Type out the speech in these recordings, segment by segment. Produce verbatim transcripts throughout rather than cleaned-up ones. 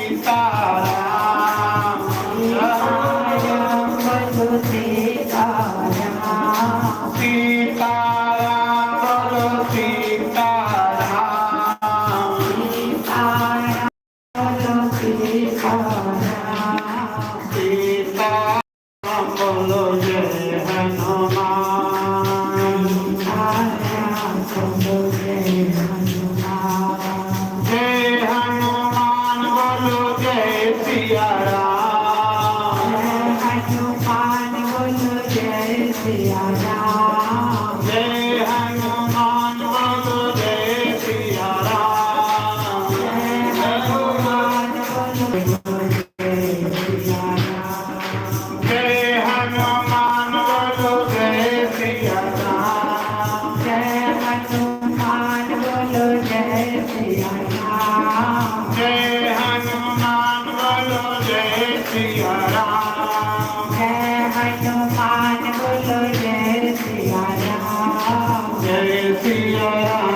सीताराम। सीताराम बोलो सीताराम। सीताराम बोलो सीताराम। सीताराम बोलो सीताराम। सीताराम बोलो जय हनुमान। सीताराम बोलो जय हनुमान। जय हनुमान बोलो जय सिया राम। जय हनुमान बोलो जय सिया राम। जय हनुमान बोलो जय सिया राम। जय हनुमान बोलो जय सिया राम। जय हनुमान बोलो जय सिया राम। जय हनुमान बोलो जय सिया राम। जय हनुमान बोलो जय सिया राम। जय हनुमान बोलो जय सिया राम। जय सिया राम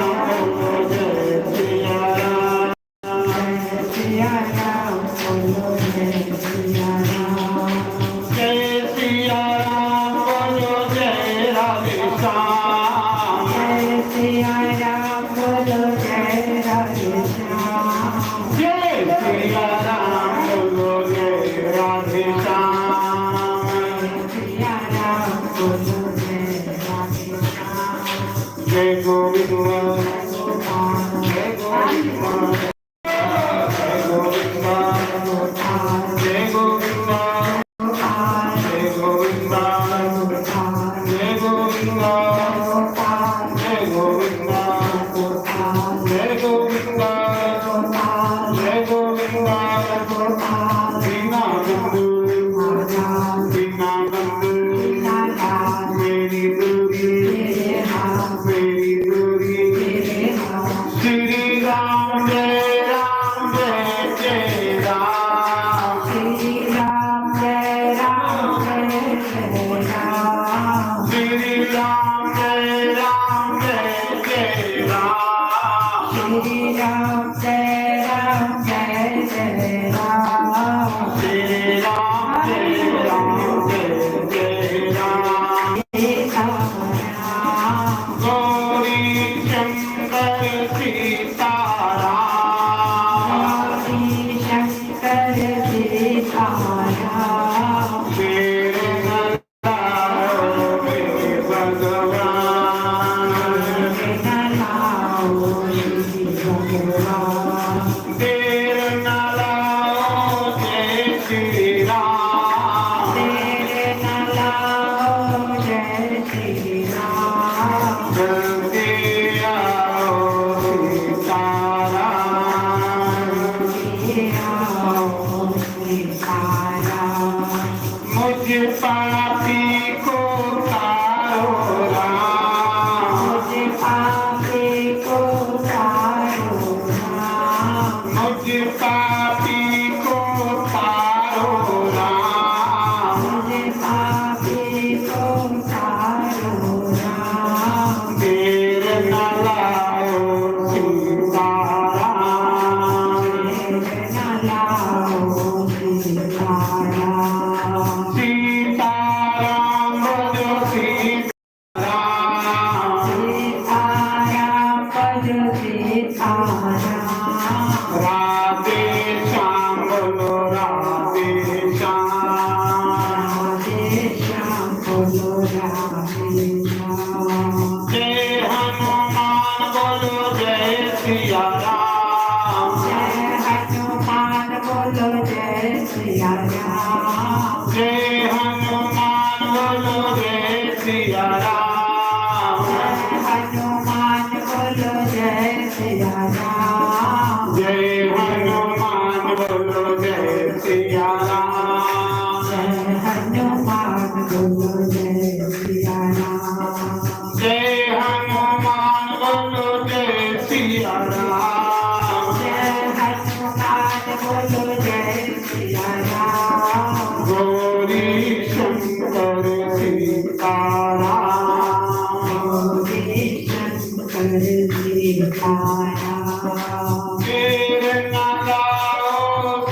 बोलो जय सिया राम। जय सिया राम बोलो जय सिया राम। जय सिया राम बोलो जय राधे श्याम। जय सिया राम बोलो जय राधे श्याम। जय सिया राम बोलो जय राधे श्याम। जय सिया राम बोलो जय राधे श्याम। जय गोविंद। जय गोविंद। जय गोविंद। जय गोविंद। जय गोविंद। जय गोविंद। जय गोविंद। जय गोविंद। जय गोविंद। दीनानंद, दीनानंद, मेरी दूरी, मेरी दूरी। श्री राम जय राम जय जय राम। श्री राम जय राम जय जय राम। श्री राम जय राम जय जय राम। श्री राम जय राम जय जय राम। श्री राम जय राम जय जय राम। सीताराम। गौरी शंकर सीताराम। गौरी शंकर सीताराम। तेरे भगवान। देर न लाओ जय श्री राम। देर न लाओ जय श्री राम। जल्दी आओ सीताराम। जल्दी आओ सीताराम। मुझ पापी को तारो राम। मुझ पापी को तारो राम। मुझ पापी को तारो राम। मुझ पापी को तारो राम। देर न लाओ सीताराम। देर न लाओ सीताराम। सीताराम बोलो सीताराम। सीताराम बोलो सीताराम। राधे श्याम बोलो राधे श्याम। राधे श्याम बोलो राधे श्याम। जय हनुमान बोलो जय सिया राम। जय हनुमान बोलो जय सिया राम। जय हनुमान बोलो जय सिया राम। जय हनुमान बोलो जय सिया राम। जय हनुमान बोलो जय सिया राम। जय हनुमान बोलो जय सिया राम। जय हनुमान बोलो जय सिया राम। जय हनुमान बोलो जय सिया राम। गौरी शंकर सीताराम। गौरी शंकर सीताराम। देर न लाओ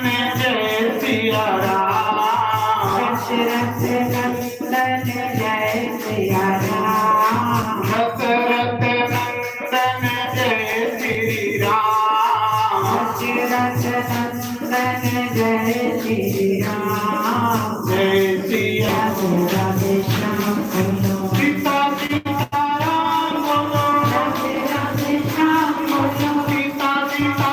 जय सिया राम। दशरथ नंदन जय सिया राम। दशरथ नंदन जय श्री राम। दशरथ नंदन जय श्री राम। जय सिया राधे राधे श्याम बोलो। सीता सीता राम बोलो। राधे राधे श्याम बोलो। सीता सीता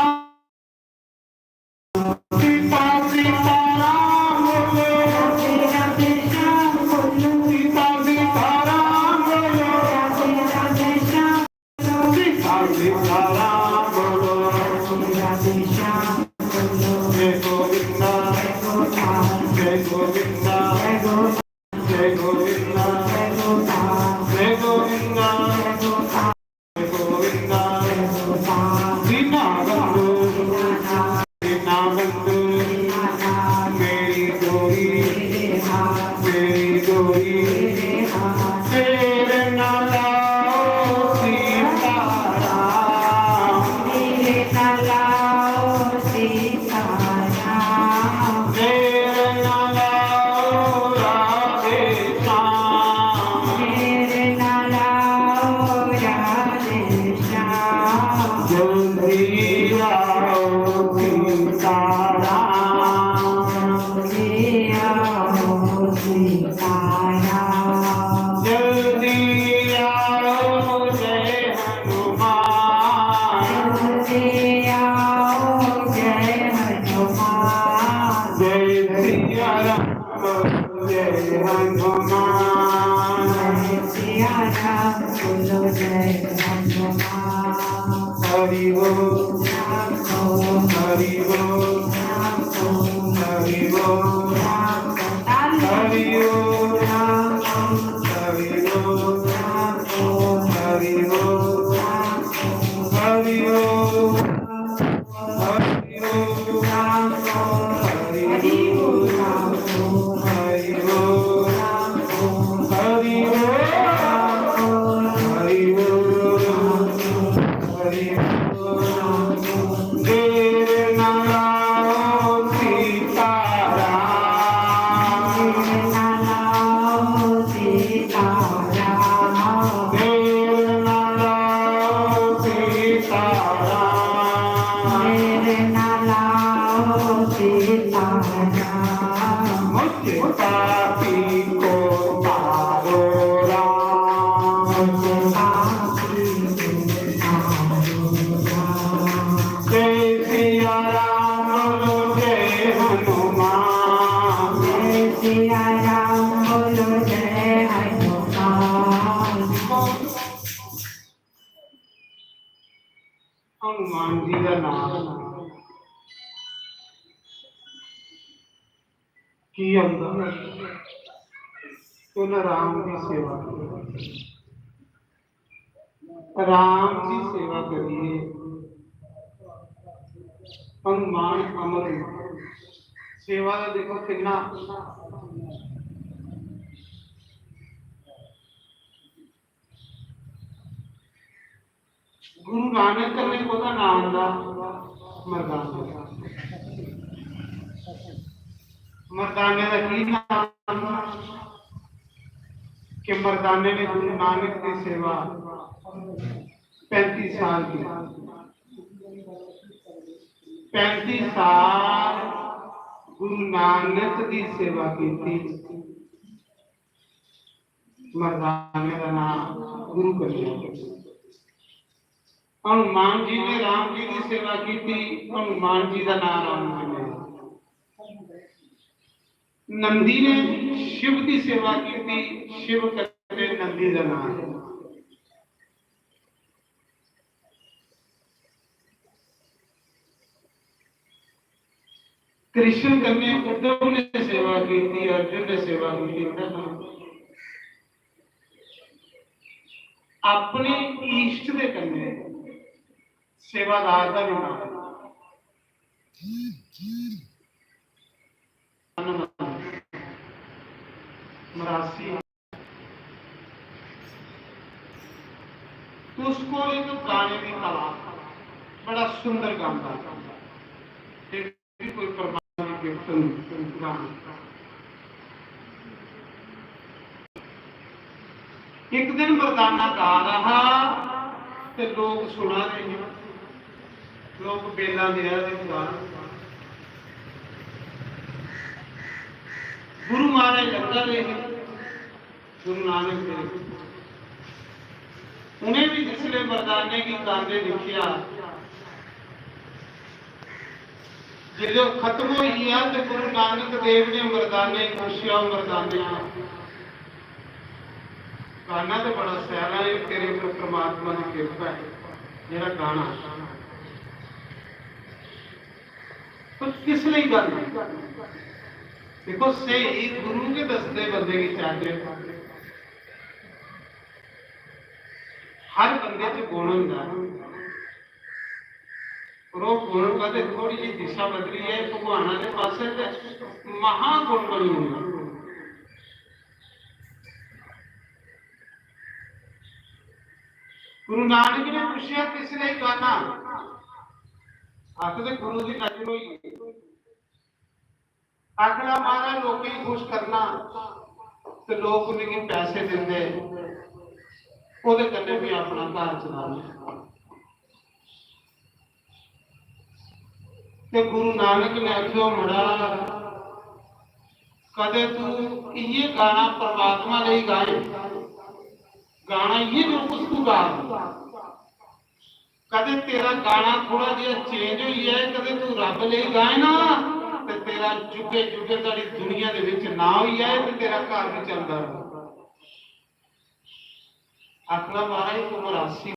सीता सीता राम बोलो। राधे राधे श्याम बोलो। सीता सीता राम बोलो। राधे राधे श्याम बोलो। सीता सीता राम बोलो। राधे राधे श्याम बोलो। जय गोविंदा। जय गोविंदा। जय गोविंदा। जय गोविंदा। जय गोविंदा। जय गोविंदा। दीना बंधु, दीना बंधु, मेरी डोरी, मेरी डोरी, तेरे नाल आओ सीताराम। तेरे नाल आओ सीताराम। तेरे नाल आओ राधे श्याम। तेरे नाल आओ राधे श्याम। जल्दी आओ सीताराम। जल्दी आओ सीताराम। जल्दी आओ जय हनुमान। जल्दी आओ जय हनुमान। जय सिया राम जय हनुमान। जय सिया राम बोलो जय हनुमान। हरि बोल, हरि बोल, हरि बोल, हरि बोल, हरि बोल, हरि बोल, हरि बोल। हरि बोल, हरि बोल, हरि बोल, हरि बोल, हरि बोल, हरि बोल। देर न लाओ सीताराम। देर न लाओ सीताराम। देर न लाओ सीताराम। मुझ पापी को तारो राम। मुझ पापी को तारो राम। जय सिया राम बोलो, जय हनुमान। जय सिया राम बोलो, जय हनुमान। हनुमान जी दा नाम की आंदा? उन्हें राम दी सेवा की। राम दी सेवा करिए हनुमान अमर हुए। सेवा दा देखो कितना। गुरु नानक कन्नै कोह्दा नाम आंदा? मर्दाने। मर्दाने दा की नाम? कि मर्दाने ने गुरु नानक दी सेवा पैंती साल की। पैंती साल गुरु नानक दी सेवा की। मर्दाने दा नाम गुरु कन्हैया। हनुमान जी ने राम जी की सेवा की थी, हनुमान जी का नाम राम कन्हैया। नंदी ने शिव की सेवा की थी, शिव कन्हैया नंदी का नाम। कृष्ण कन्नै उद्धव ने सेवा कीती, अर्जुन ने सेवा कीती, कृष्ण अपने इष्ट दे कन्नै सेवादार दा भी नाम। मरासी। उसको एक गाने की कला, बड़ा सुंदर गांदा। फिर भी कोई परमा- कीर्तन गाना। एक दिन मर्दाना गा रहा ते लोग सुना रहे हैं, लोग बेला दे रहे हैं। गुरु महाराज लंगर रहे हैं, गुरु नानक देव। उ'नें भी जिसले मर्दाने गी गांदे दिक्खेआ, जिसले ओह् खत्म होई गेआ ते गुरु नानक देव ने मर्दाने गी पुच्छेआ, "मर्दाने, गाना ते बड़ा सैह्‌ला ऐ, तेरे पर परमात्मा दी किरपा ऐ, जेह्‌ड़ा गाना, पर किस लेई गाना?" देखो, स्हेई गुरु गै दसदे बंदे गी चाहे। हर बंदे च गुण होंदा ऐ, पर ओह् गुण कदें थोह्‌ड़ी जेही दिशा बदली जाए भगवान आह्‌ले पासै ते महागुण बनी जंदा। गुरु नानक ने पुच्छेआ, "किस लेई गाना?" आखदे, गुरु दी नजर होई गेई। आखना, "महाराज, लोकें गी खुश करना ते लोक मिगी पैसे दिंदे, ओह्‌दे कन्नै में अपना घर चलाना।" ते गुरु नानक ने आखेआ, "मुड़ा, कदें तू इ'यै गाना परमात्मा लेई गाए, गाना इ'यै जो कुछ तू गा, कदें तेरा गाना थोह्‌ड़ा जेहा change होई जाए, कदें तू रब्ब लेई गाए ना, ते तेरा जुगे जुगे धोड़ी दुनिया दे बिच नांऽ होई जाए ते तेरा घर बी चलदा र'वै।" आखना, "महाराज, इक उम्र अस्सी